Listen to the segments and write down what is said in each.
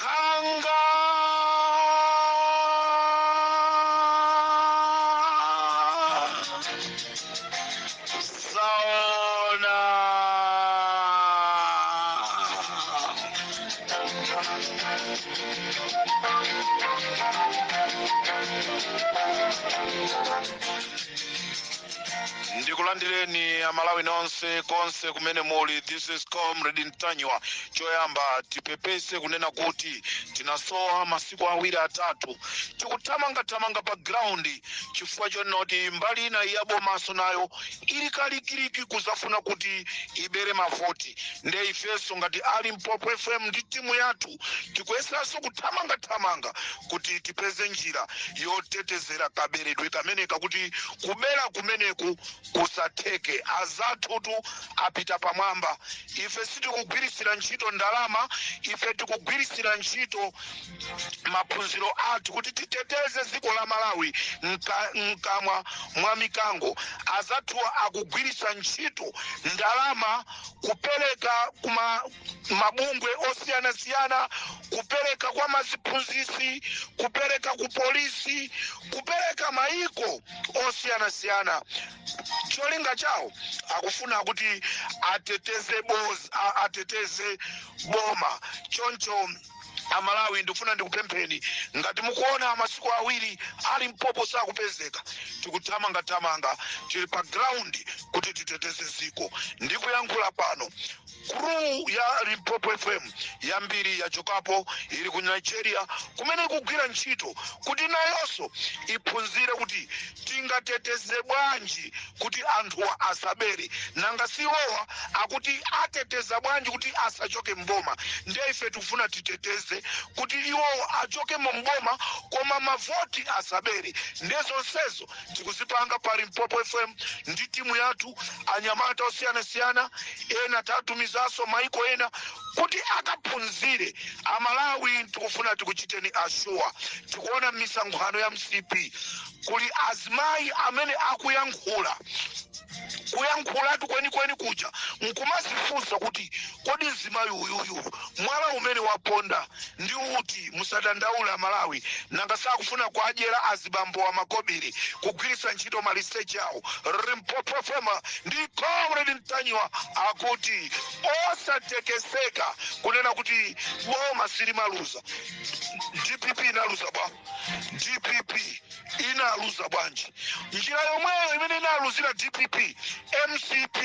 Ganga Saona. Ndikulandireni Amalawi nonse konse kumene muli. This is Comrade Ntanyiwa. Choyamba tipepese kunena kuti tinasowa masiku awiri atatu, tikuthamangathamanga pa ground chifukwa chonoti mbali ina yabomaso nayo ili kalikiliki kuzafuna kuti ibere mavoti. Nde ifenso ngati a Limpopo FM ndi timu yathu tikuyeseranso kuthamangathamanga kuti tipeze njira yotetezera kaberedwe kameneka, kuti kubera kumeneku kusatheke. Azathutu apita pamwamba. Ife sitikugwirisira ntchito ndalama, ife tikugwirisira ntchito maphunziro athu kuti titeteze dziko la Malawi mkamwa mwa mikango. Azathuwa akugwiritsa ntchito ndalama kupereka kuma mabungwe osiyanasiyana, kupereka kwa maziphunzisi, kupereka ku polisi, kupereka maiko osiyanasiyana. Cholinga chawo akufuna kuti ateteze boma. Choncho Amalawi, ndikufuna ndikupempheni, ngati mukuona masiku awiri a Limpopo sakupezeka, tikuthamangathamanga, tili pa ground kuti titeteze ziko. Ndikuyankhula pano, crew ya Limpopo FM yambiri yachokapo, ili ku Nigeria kumene ikugwira ntchito kuti nayonso iphunzire kuti tingateteze bwanji kuti anthuwa asabere. Nanga siwowa akuti ateteza bwanji kuti asachoke mboma? Ndiye ife tikufuna titeteze kuti iwowo achoke mboma koma mavoti asabere. Ndiye zonsezo tikuzipanga pa Limpopo FM ndi timu yathu, anyamata osiyanasiyana, ena tatumizanso maiko ena kuti akaphunzire. Amalawi, tikufuna tikuchiteni assure, tikuona misonkhano ya MCP kuli azimayi amene akuyankhula, kuyankhulatu kwenikweni kuja nkumazifunsa kuti kodi mzimayi uyuyu mwala umene waponda ndi uti? Musadandaule Amalawi, nanga sakufuna kuadyera azibambo wa makobiri kugwiritsa ntchito maliseche awo? Limpopo FM ndi Comrade Ntanyiwa akuti osatekeseka kunena kuti boma silimaluza. DPP inaluza bwa? DPP inaluza bwanji? Njira yomweyo imene inaluzira DPP, MCP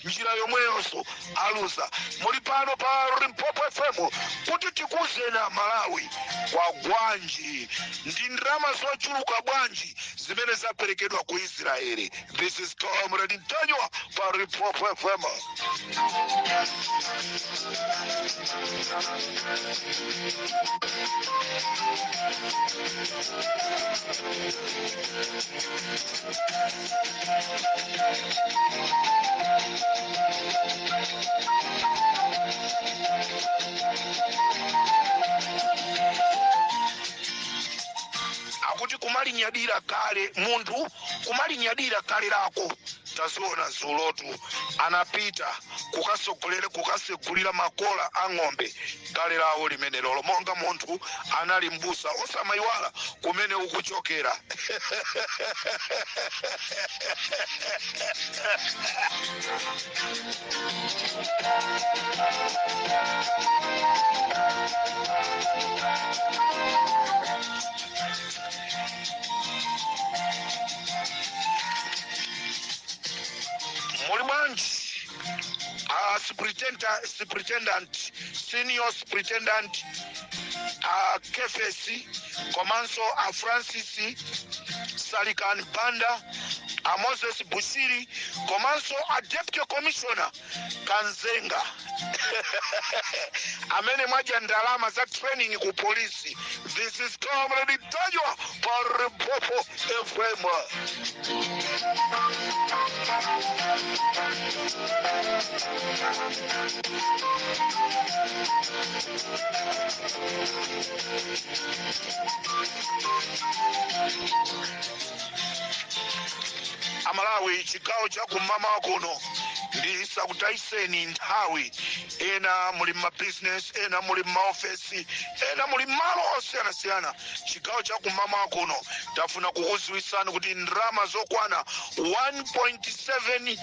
njira yomweyonso aluza. Muli pano pa Limpopo FM kuti tikuzena Malawi kwa gwanji ndi ndalama zochuluka bwanji zimene zaperekedwa ku Israeli. This is Comrade Ntanyiwa pa Limpopo FM. Akuti kumalinyadira kale munthu, kumalinyadira kale lako. Taziona zulotu anapita kukasogolera, kukasegulira makola a ng'ombe, kale lawo limene lolo monga munthu anali mbusa. Osamayiwala kumene ukuchokera. Muli bwanji? A superintendent, senior superintendent a Kefesi, komanso a Francis Salikan Banda, a Moses Bushiri, komanso a deputy commissioner Kanzenga, amene mwadya ndalama za training ku polisi. This is Comrade Ntanyiwa pa Limpopo FM. Amalawi, chigawo cha kumamawa kuno, ndisakutayiseni nthawi. Ena muli mmabizinesi, ena muli mmaofesi, ena muli malo osiyanasiyana. Chigawo cha kumamawa kuno, tafuna kukuziwisani kuti ndalama zokwana 1.7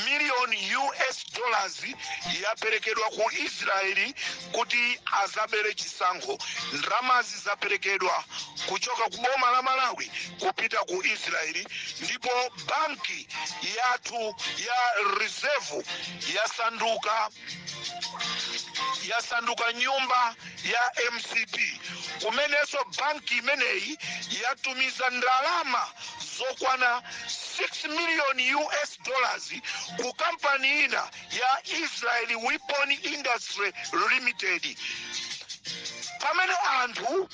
million US dollars yaperekedwa ku Israeli kuti azabere chisankho. Ndalamazi zaperekedwa kuchoka ku boma la Malawi kupita ku Israeli, ndipo banki yathu ya Reserve yasanduka nyumba ya MCP, kumenenso banki imeneyi yatumiza ndalama zokwana 6 million US dollars ku kampani ina ya Israel Weapon Industry Limited, pamene anthu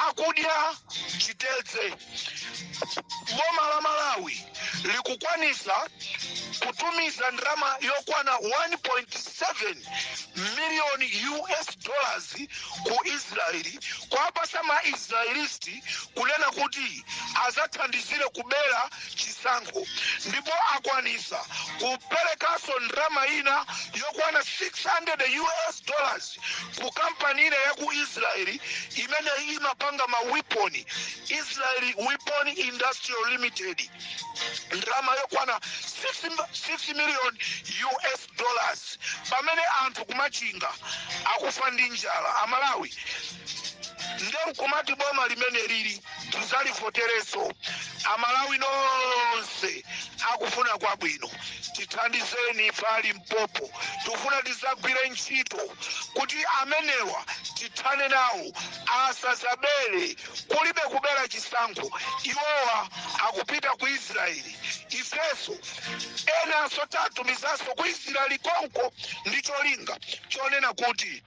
akudya chitedze. Boma la Malawi likukwanisa kutumiza ndalama yokwana 1.7 million US dollars ku Israeli, kuwapasa ma Israelisti, kunena kuti azathandizire kubera chisankho, ndipo akwanisa kuperekanso ndalama ina yokwana 600 US dollars ku kampani ina ya ku Israeli imene imapanga ma weapon, Israeli Weapon Industrial Limited, ndalama yokwana 6 million US dollars, pamene anthu kumachinga akufa ndi njala. Amalawi, nde nkumati boma limene lili tizalivotereso? Amalawi nonse akufuna kwabwino, tithandizeni pali mpopo. Tikufuna tizagwire ntchito kuti amenewa tithane nawo, asazabere. Kulibe kubera chisankho. Iwowa akupita ku Israeli, ifeso enanso tatumizanso ku Israeli konko, ndi cholinga chonena kuti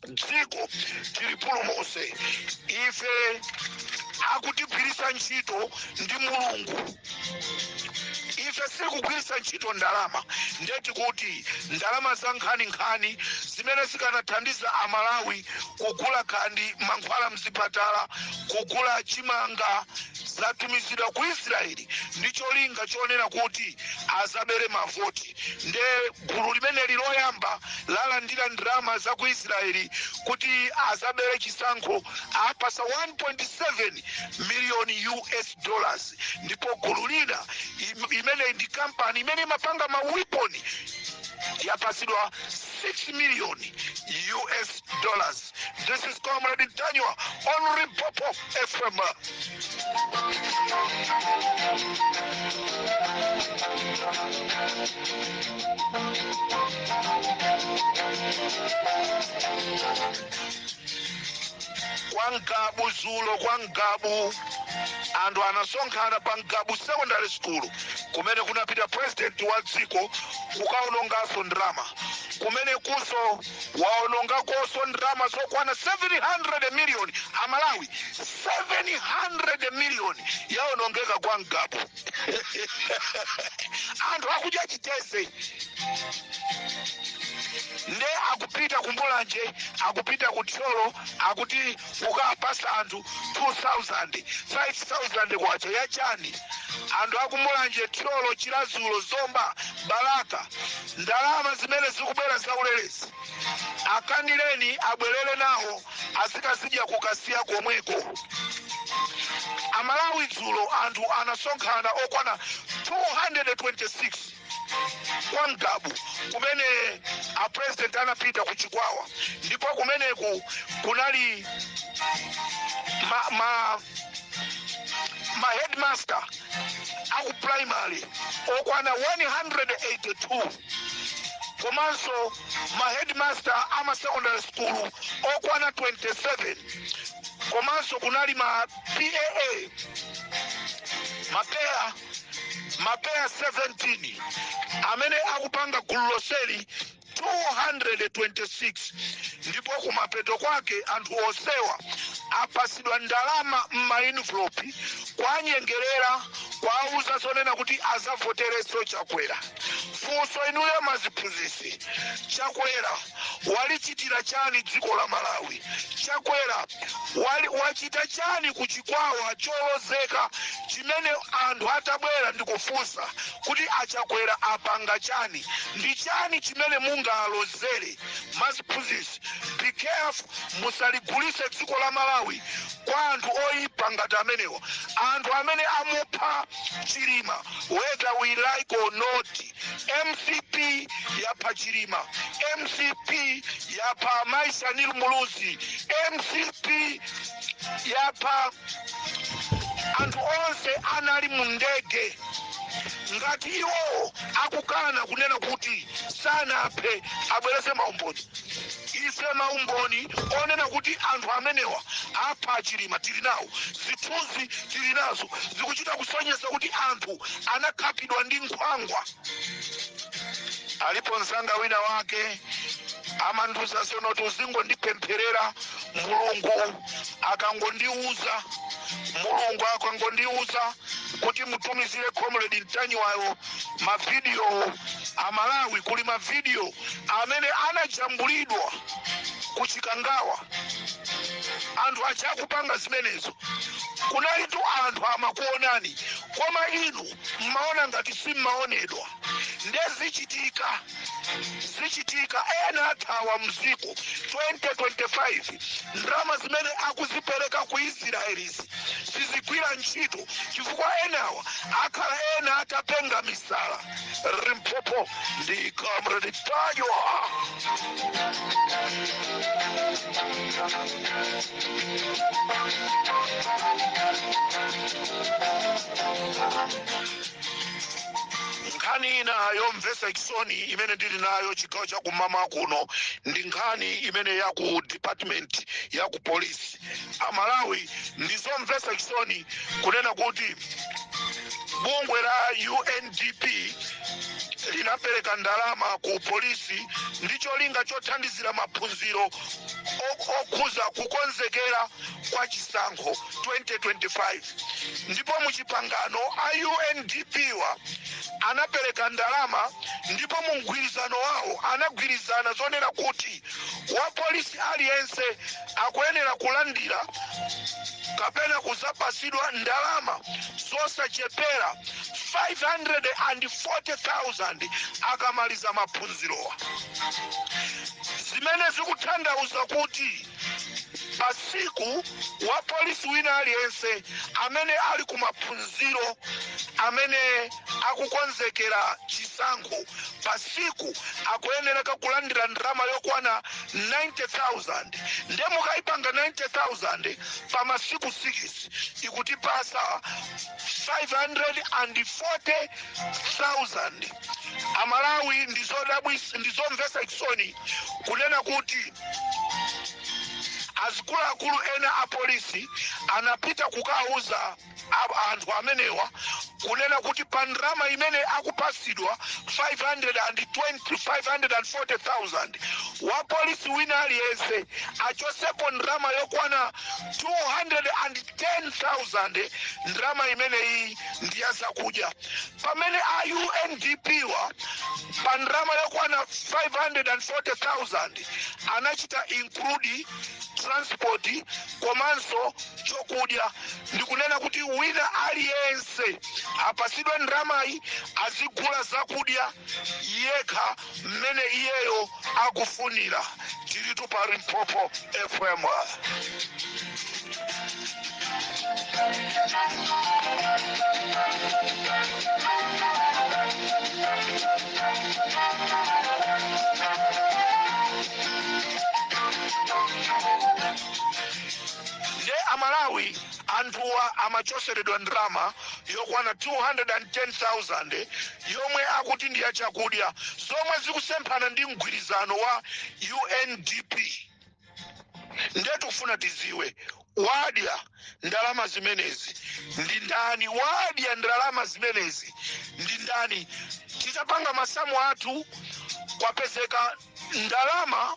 dziko tilipulumuse. Ife akutigwirisa ntchito ndi Mulungu. Ife sitikugwirisa ntchito ndalama. Ndeti kuti ndalama za nkhaninkhani zimene zikanathandiza Amalawi kugula kandi mankhwala mzipatala, kugula chimanga, zatumizidwa ku Israeli ndi cholinga chonena kuti azabere mavoti. Nde gulu limeneli loyamba lalandira ndalama za ku Israeli kuti azabere chisankho, apasa 1.7 million US dollars, ndipo gulu lina imene ndi kampani imene imapanga ma weapon yapasidwa 6 million US dollars. This is Comrade Ntanyiwa on Limpopo FM. Kwa Ngabu zulo, kwa Ngabu, anthu anasonkhana pa Ngabu Secondary School, kumene kunapita president wa dziko kukaononganso ndalama. Kumene kuso waonongakonso ndalama zokwana 700 million. Amalawi, 700 million yaonongeka kwa Ngabu, anthu akudya chiteze. Nde akupita kumbulanje, akupita kuthyolo, akuti kukapasa anthu 2000, 5000 kwacha yachani? Anthu akumulanje, Thyolo, Chiradzulu, Zomba, Balaka, ndalama zimene zikubwera zaulelezi akanireni, abwerere nawo, azikazidya kukasiya komweko. Amalawi, dzulo anthu anasonkhana okwana 226 kwa Ngabu, kumene a president anapita ku Chikwawa, ndipo kumeneku kunali ma headmaster. aku primary okwana 182, komanso ma headmaster ama secondary school okwana 27, komanso kunali ma PAA, ma PEA 17, amene akupanga gulu lonseli 226. Ndipo kumapeto kwake anthu onsewa apasidwa ndalama m'ma envelope, kwanyengerera, kwauza zonena kuti azavoterenso Chakwera. Funso, inuyo maziphunzisi, Chakwera walichitira chani dziko la Malawi? Chakwera wachita chani kuchikwawa cholozeka chimene anthu atabwera ndikufunsa kuti aChakwera apanga chani, ndi chani chimene mungalozere? Maziphunzisi, be careful, musaligulise dziko la Malawi kwa anthu oyipa ngati amenewa, anthu amene amupha Chilima. Whether we like or not, MCP yapha Chilima, MCP yapha Mai Shanil Muluzi, MCP yapha anthu onse anali mu ndege. Ngati iwowo akukana kunena kuti sanaphe, abwerese maumboni. Ife maumboni onena kuti anthu amenewa apha Chilima tili nawo, zithunzi tili nazo, zikuchita kusonyeza kuti anthu anakhapidwa ndi nkhwangwa. Alipo mzanga wina wake amandiuza zonoti uzingondipempherera, Mulungu akangondiuza, Mulungu akangondiuza kuti mutumizire Comrade Mtanyiwayo mavidiyo. Amalawi, kuli mavidiyo amene anajambulidwa kuchikangawa, anthu achakupanga zimenezo. Kunalitu anthu amakuonani, koma inu mmaona ngati simmaonedwa. Ndezichitika, zichitika, ena athawa mziko 2025. Ndalama zimene akuzipereka ku Israelizi sizigwira ntchito, chifukwa enawa akhala ena atapenga misala. Limpopo ndi Comrade Mtanyiwa. Nkhani ina yomvetsa chisoni imene ndili nayo chigawo chakumama kuno ndi nkhani imene ya ku department ya ku polisi. Amalawi, ndizomvetsa chisoni kunena kuti bungwe la UNDP linapereka ndalama ku polisi ndi cholinga chothandizira maphunziro okhuza kukonzekera kwa chisankho 2025. Ndipo muchipangano a UNDP wa anapereka ndalama, ndipo mu mgwirizano wawo anagwirizana zonena kuti wa polisi aliyense akuyenera kulandira kapena kuzapasidwa ndalama zosachepera 540,000 akamaliza maphunzirowa, zimene zikutanthauza kuti pasiku wa polisi wina aliyense amene ali ku maphunziro amene akukonzekera chisankho, pasiku akuyenereka kulandira ndalama yokwana 90,000. Nde mukayipanga 90,000 pa masiku 6, ikutipasa 540,000. Amalawi, ndizomvetsa chisoni kunena kuti azikuluakulu ena a polisi anapita kukauza anthu amenewa kunena kuti pa ndalama imene akupasidwa 520 540,000, wa polisi wina aliyense achosepo ndalama yokwana 210,000. Ndalama imeneyi ndi ya zakudya, pamene a UNDP wa pa ndalama yokwana 540,000 anachita include transport komanso chokudya, ndikunena kuti wina aliyense apasidwe ndalamayi azigula zakudya yekha mmene iyeyo akufunira. Tilitu pa Limpopo FM. Nde Amalawi, anthuwa amachoseredwa ndalama Yokwana 210,000 yomwe akuti ndi yachakudya, zomwe zikusemphana ndi mgwirizano wa UNDP. Ndiye tikufuna tiziwe, wadya ndalama zimenezi ndi ndani? Wadya ndalama zimenezi ndi ndani? Titapanga masamu athu, kwapezeka ndalama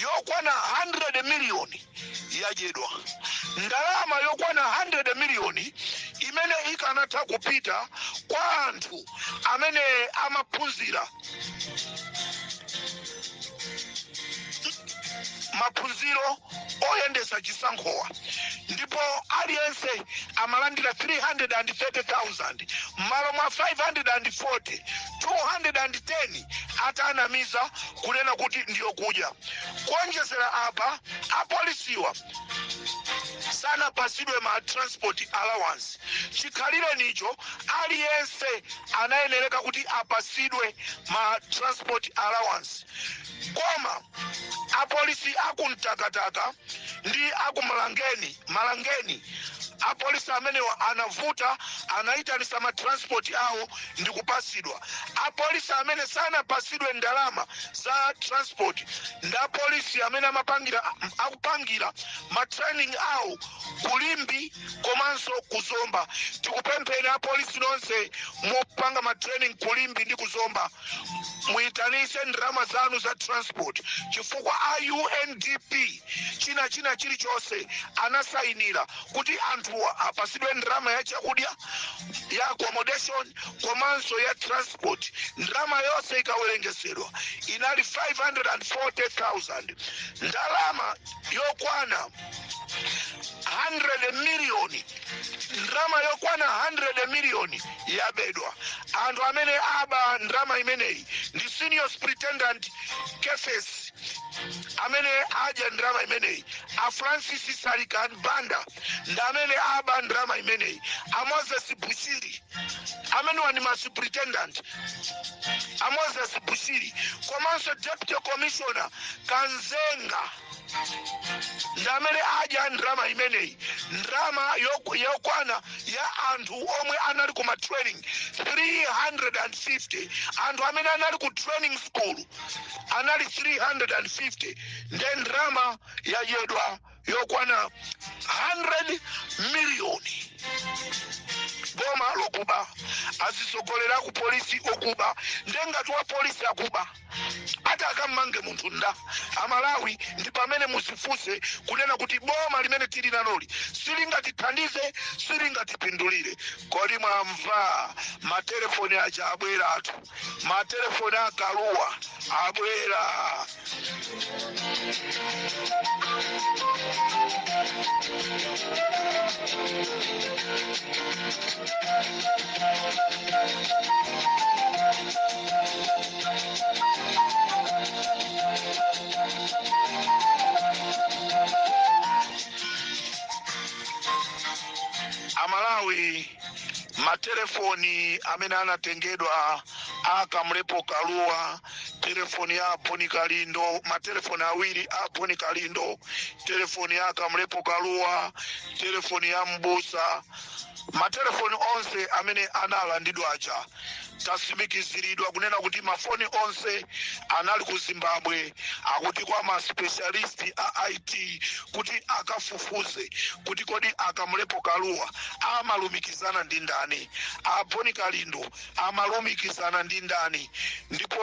yokwana 100 miliyoni yadyedwa, ndalama yokwana 100 miliyoni imene ikanatha kupita kwa anthu amene amaphunzira maphunziro oyendesa chisankhowa, ndipo aliyense amalandira 330,000 m'malo mwa 540. 210 atanamiza kunena kuti ndiyo kudya. Kuonjezera apa, apolisiwa sanapasidwe ma transport allowance. Chikhalire nicho aliyense anayenereka kuti apasidwe ma transport allowance, koma apolisi akumtakataka ndi akumalangeni Malangeni, apolisi amenewa anavuta, anayitanisa ma transport awo ndi kupasidwa. Apolisi amene sanapasidwe ndalama za transport ndi apolisi amene amapangira, akupangira ma training awo kuLimbe komanso kuZomba. Tikupempheni apolisi nonse mopanga ma training kuLimbe ndi kuZomba, muyitanise ndalama zanu za transport, chifukwa a UNDP china china chilichonse anasayinira kuti anthuwa apasidwe ndalama ya chakudya, ya accommodation komanso ya transport. Ndalama yonse ikawerengesedwa inali 540,000. Ndalama yokwana 100 miliyoni, ndalama yokwana 100 miliyoni yabedwa. Anthu amene aba ndalama imeneyi ndi Senior Superintendent Kefes amene adya ndalama imeneyi, a Francis Salikan Banda ndi amene aba ndalama imeneyi, a Moses Bushiri, amenewa ndi ma superintendent, a Moses Bushiri komanso Deputy Commissioner Kanzenga ndi amene adya ndalama imeneyi, ndalama yokwana ya anthu omwe anali kuma training 350. Anthu amene anali ku training school anali 350, nde ndalama yadyedwa yokwana 100 miliyoni. Boma lokuba, azisogolera ku polisi okuba. Ndengati wa polisi akuba, ati akammange munthu nda? Amalawi, ndi pamene muzifunse kunena kuti boma limene tili naloli silingatithandize, silingatipindulire. Kodi mwamva? Matelefoni aja abwera atu, matelefoni akaluwa abwera. Amalawi, matelefoni amene anatengedwa aKamlepo Kaluwa, telefoni ya Boni Kalindo, matelefoni awiri a Boni Kalindo, telefoni ya Kamlepo Kaluwa, telefoni ya Mbusa, matelefoni onse amene analandidwa aja, tasimikiziridwa kunena kuti mafoni onse anali ku Zimbabwe, akuti kwa ma specialist a IT, kuti akafufuze kuti kodi aKamlepo Kaluwa amalumikizana ndi ndani, aBoni Kalindo amalumikizana ndi ndani. Ndipo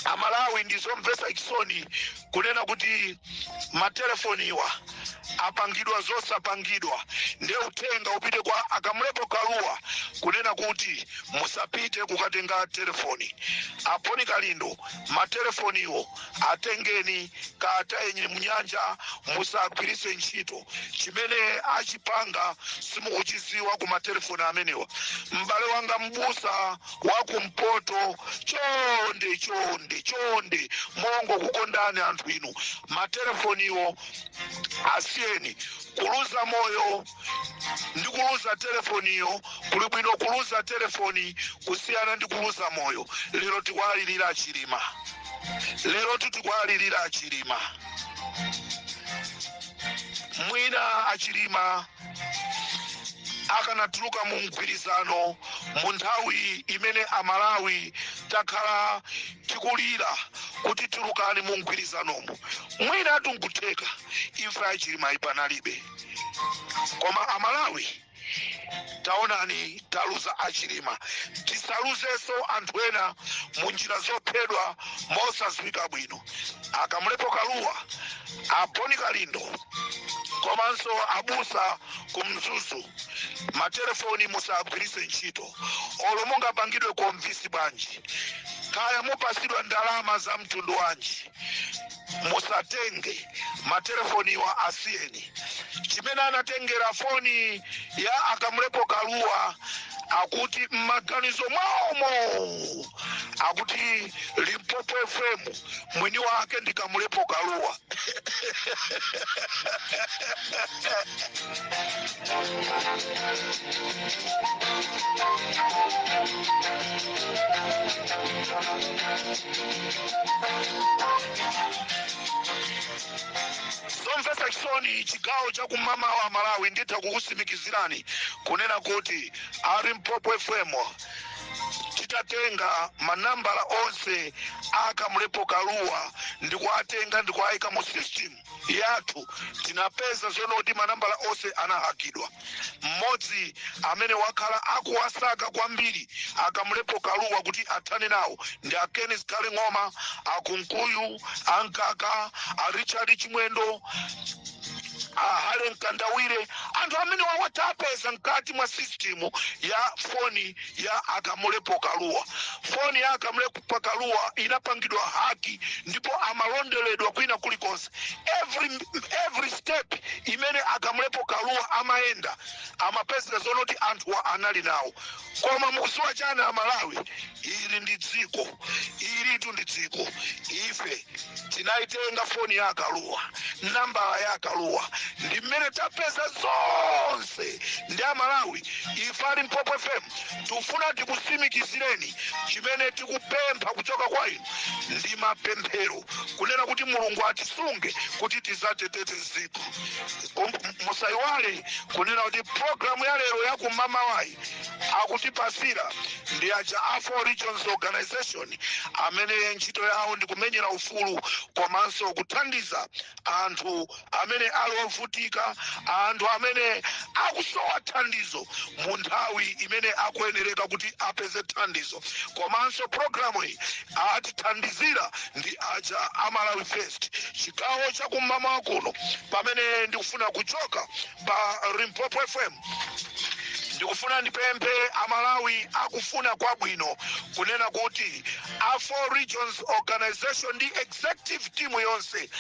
Amalawi, ndizomvetsa chisoni kunena kuti matelefoniwa apangidwa zosapangidwa. Ndiye uthenga upite kwa aKamlepo Kaluwa kunena kuti musapite kukatenga telefoni. ABoni Kalindo, matelefoniwo atengeni, katayeni mnyanja, musagwiritse ntchito. Chimene achipanga simukuchiziwa ku matelefoni amenewa. M'bale wanga mbusa wa kumpoto, chonde chonde chonde, mongo kukondani anthu inu, matelefoniwo asiyeni. Kuluza moyo ndi kuluza telefoniyo, kuli bwino kuluza telefoni kusiyana ndi kuluza moyo. Lero tikwalirira aChilima, lero titikwalirira aChilima. Mwina aChilima Akanatuluka mu mgwirizano mu nthawi imene Amalawi takhala tikulira kuti tulukani mu mgwirizanomo, mwina atunkutheka imfa ya Chilima ipanalibe. Koma Amalawi, taonani, taluza aChilima, tisaluzenso anthu ena mu njira zophedwa mosadziwika bwino. AKamulepo Kaluwa, aBoni Kalindo komanso abusa ku Mzuzu, matelefoni musagwiritse ntchito. Olo mungapangidwe convince bwanji, kaya mupasidwa ndalama za mtundu wanji, musatenge matelefoniwa, asiyeni. Chimene anatengera foni ya aKamulepo Kaluwa, akuti m'maganizo mwaomo akuti Limpopo FM mwini wake ndi Kamulepo Kaluwa. Zomvetsa chisoni. Chigawo chakumamawa, Malawi, nditha kukusimikizirani kunena kuti a Limpopo FM titatenga manambala onse aKamulepo Kaluwa ndikuatenga ndikuayika mu system yathu, tinapeza zonoti manambala onse anahakidwa. Mmodzi amene wakhala akuwasaka kwambiri aKamulepo Kaluwa kuti athane nawo ndi a Kenis Kale Ng'oma, aKunkuyu, aNkaka, a Richard Chimwendo, ahale Mkandawire. Anthu amene wawatapeza mkati mwa system ya foni ya aKamulepo Kaluwa. Foni ya aKamulepo Kaluwa inapangidwa hack ndipo amalondeledwa kwina kulikonse. Every step imene aKamulepo Kaluwa amayenda, amapezeka zonoti anthuwa anali nawo. Koma mukudziwa chani, Amalawi? Ili ndi dziko, ilitu ndi dziko. Ife tinayitenga foni ya aKaluwa, nambala ya aKaluwa, ndi mmene tapeza zonse. Ndi Amalawi, ife ali Limpopo FM tikufuna tikusimikizireni, chimene tikupempha kuchoka kwa inu ndi mapemphero, kunena kuti Mulungu atisunge kuti tizateteze dziko. Musayiwale kunena kuti programu ya lero yakumamawayi akutipasira ndi aja a Four Regions Organization, amene ntchito yawo ndi kumenyera ufulu komanso kuthandiza anthu amene ali ovutika, anthu amene akusowa thandizo mu nthawi imene akuyenereka kuti apeze thandizo. Komanso programu iyi atithandizira ndi aja a Malawi First. Chigawo chakummawa kuno, pamene ndikufuna kuchoka pa Limpopo FM, ndikufuna ndipemphe Amalawi akufuna kwabwino kunena kuti a Four Regions Organization ndi executive team yonse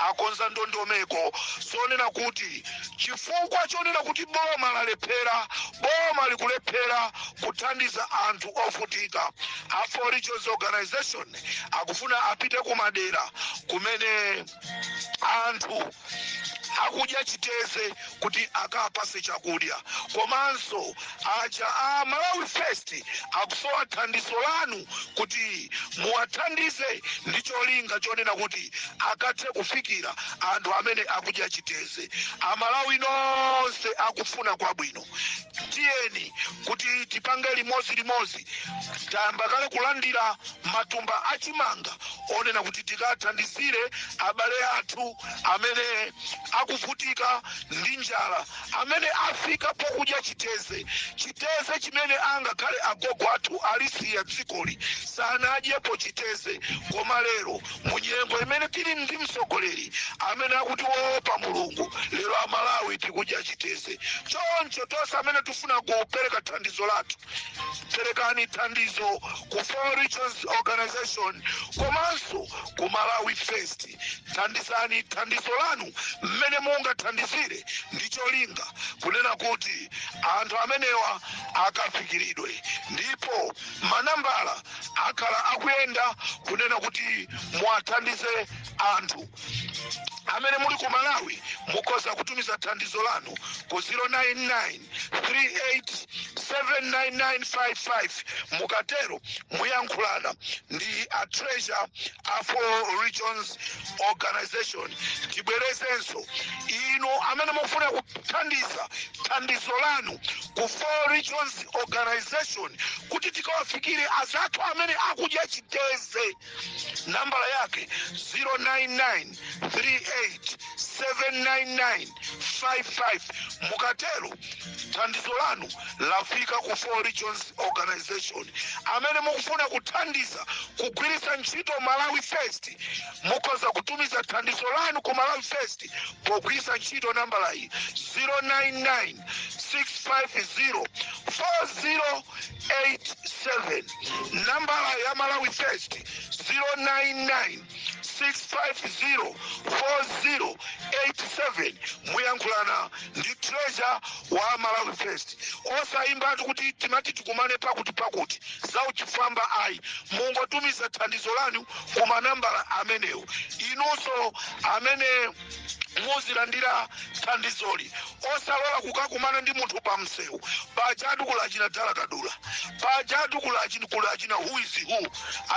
akonza ndondomeko zonena kuti chifukwa chonena kuti boma lalephera, boma likulephera kuthandiza anthu ovutika, a Four Regions Organization akufuna apite kumadera kumene anthu akudya chiteze kuti akapase chakudya. Komanso aja a Malawi First akusowa thandizo lanu kuti muwathandize ndi cholinga chonena kuti akathe kufikira anthu amene akudya chiteze. Amalawi nonse akufuna kwabwino, tiyeni kuti tipange limodzi limodzi. Tayamba kale kulandira matumba achimanga onena kuti tikathandizire abale athu amene akuvutika ndi njala, amene afika pokudya chiteze, chiteze chimene angakhale agogo athu alisiya dzikoli sanadyepo chiteze. Koma lero, munyengo imene tili ndi mtsogoleri amene akuti woopa Mulungu, lero Amalawi tikudya chiteze. Choncho tonse amene tifuna kupereka thandizo lathu, perekani thandizo ku Four Regions Organization komanso ku Malawi First. Thandizani thandizo lanu mmene mungathandizire ndi cholinga kunena kuti anthu amenewa akafikiridwe. Ndipo manambala akhala akuyenda kunena kuti muwathandize anthu amene muli ku Malawi. Mukhoza kutumiza thandizo lanu ku 099 38 79955. Mukatero muyankhulana ndi a treasurer. A Four Regions Organization. Tibwerezenso, inu amene mufuna kuthandiza, thandizo lanu ku Four Regions Organization kuti tikawafikire azathu amene akudya chiteze, nambala yake 099 38 799 55. Mukatero thandizo lanu lafika ku Four Regions Organization. Amene mukufuna kuthandiza kugwiritsa ntchito Malawi First, mukhoza kutumiza thandizo lanu ku Malawi First pogwiritsa ntchito nambala iyi, 099 650 4087. Nambala ya Malawi First, 099 650 4087. Muyankhulana ndi treasurer wa Malawi First. Osayimbatu kuti timati tikumane pakuti pakuti, zauchifwamba ayi. Mungotumiza thandizo lanu ku manambala amenewo. Inunso amene muzilandira thandizoli, osalola kukakumana ndi munthu pa msewu. Pajatu kula achina dala kadula, pajatu kula achina who is who,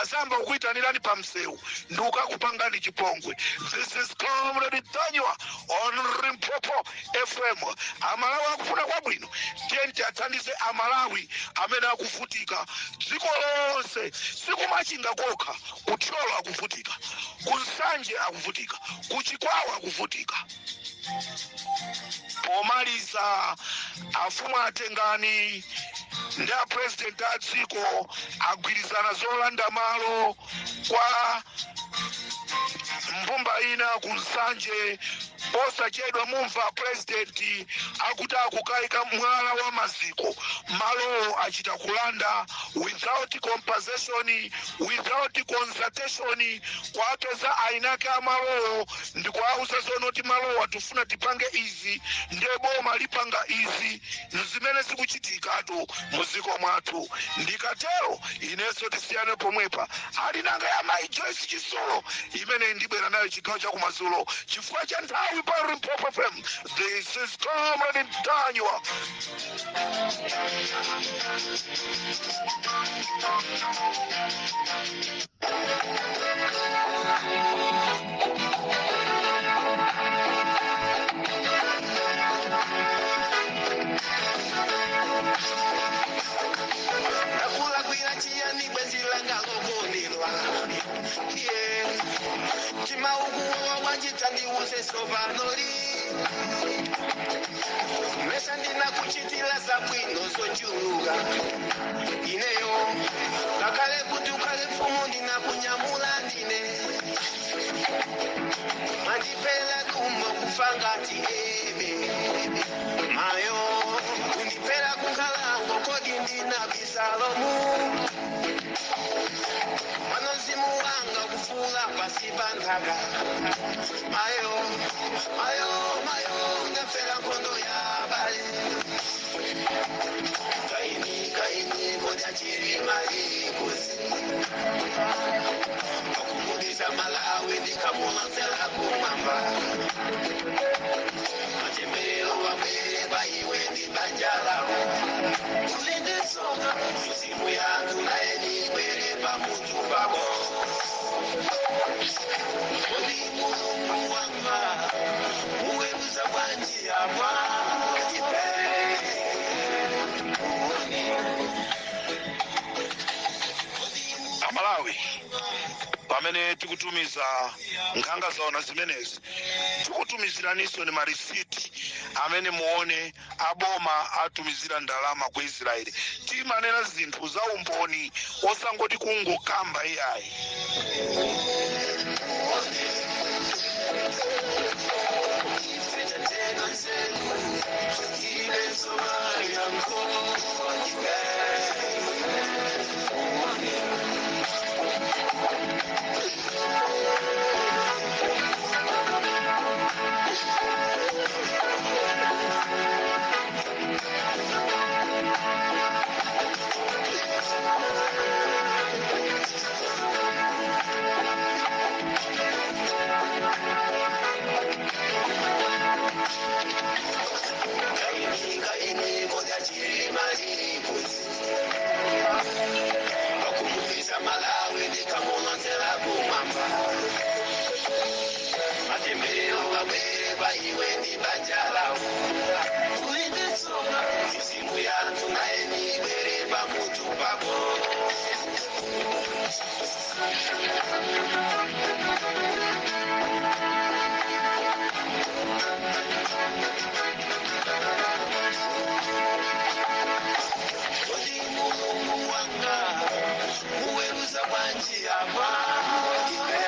azamba kukuyitanirani pa msewu ndi ukakupangani chipongwe. This is Comrade Ntanyiwa on Limpopo FM. Amalawi akufuna kwabwino, tiyeni athandize Amalawi amene akuvutika dziko lonse. Sikumachinga kokha, kuThyolo akuvutika, kuNsanje akuvutika, kuChikwawa akuvutika. Pomaliza, afumu atengani ndi apresident a dziko agwirizana zolanda malo kwa mbumba ina ku Nsanje. Posachedwa mumva president akuti akukayika mwala wa maziko. Malowo achita kulanda without compensation, without consultation. Kwapeza ainake amalowo ndikuauza zonoti malowo tifuna tipange izi, nde boma lipanga izi. Zimene zikuchitikatu muziko mwathu. Ndikatero inenso tisiyane pomwepa. Ali nanga ya Mai Joyce Chisulo imene ndibwera nayo chigawo chakumadzulo chifukwa cha nthawi pa Limpopo FM. This is Comrade Ntanyiwa. Ndakulakwira chiyani, bwenzi langa lokondedwa? Iye chimaukuwa wanjita, ndiuze sovanoli. Mesa ndinakuchitira zabwino zochuluka ineyo? Ngakhale kuti ukhale mfumu, ndinakunyamula ndine. Mandipela dumbo kufa ngati ebe mayo, kundipela kunkhalango. Kodi ndinabisalomu pano? Mzimu wanga kufula pasi pa nthaka. Mayo, mayo, mayo, ndafera nkhondo ya bale. Kaini, kaini, kodi achiri malikuzi okumudisa Malawi ndikamulonsela kumwamba. Matemberero wabwere paiwe ndi banja lako. Ulindisoka mizimu yanthu naye nibwere pamutu pako. Kodi Mulungu wanga muweruza bwanji apa? Ipe uone. Amalawi, pamene tikutumiza nkhanga zaona zimenezi, tikutumiziraninso ni marisiti amene muone aboma atumizira ndalama ku Israeli. Timanena zinthu za umboni, osangoti kungokamba iyayi. Ife tateka nzeru ibenso yanko ipe uone. Kaini, kaini, kodi achiri malikuzi. apa uone.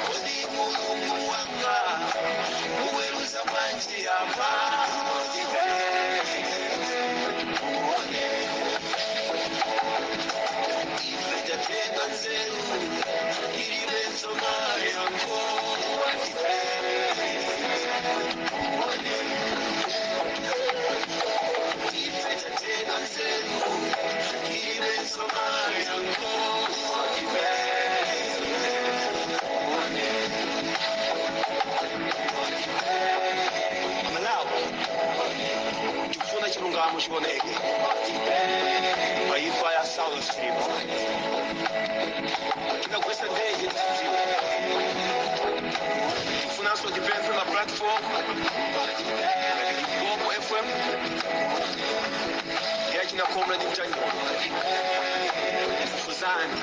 Kodi Mulungu wanga muweruza bwanji apa uone. Ife tatenga nzeru ilibenso mayango uone. Ife tatenga nzeru ilibenso mayango uone. Malawi tikufuna chilungamo chioneke pa imfa ya Saulos Chilima. Tinagwetsa ndege tidziwe. Tikufunanso tipemphe ma platform ngati Limpopo FM yachina Comrade Mtanyiwa, fufuzani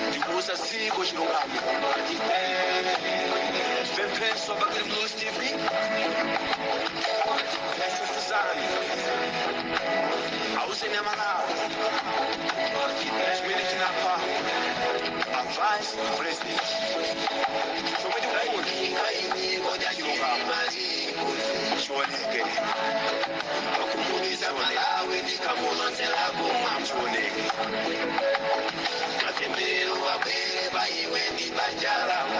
ndikuuza dziko chilungamo. Tipemphenso Bakili Muluzi TV, fufuzani, auzeni Amalawi chimene chinapha a vice president. Chomwe tikufuna, chilungamo chioneke. Wakumuliza Malawi ndikamulonzela kumwamba. Chioneke. Matembero abwere paiwe ndi banja lako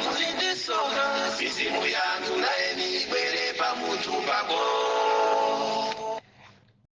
muzindisoka mizimu yanthu naye nibwere pamutu pako.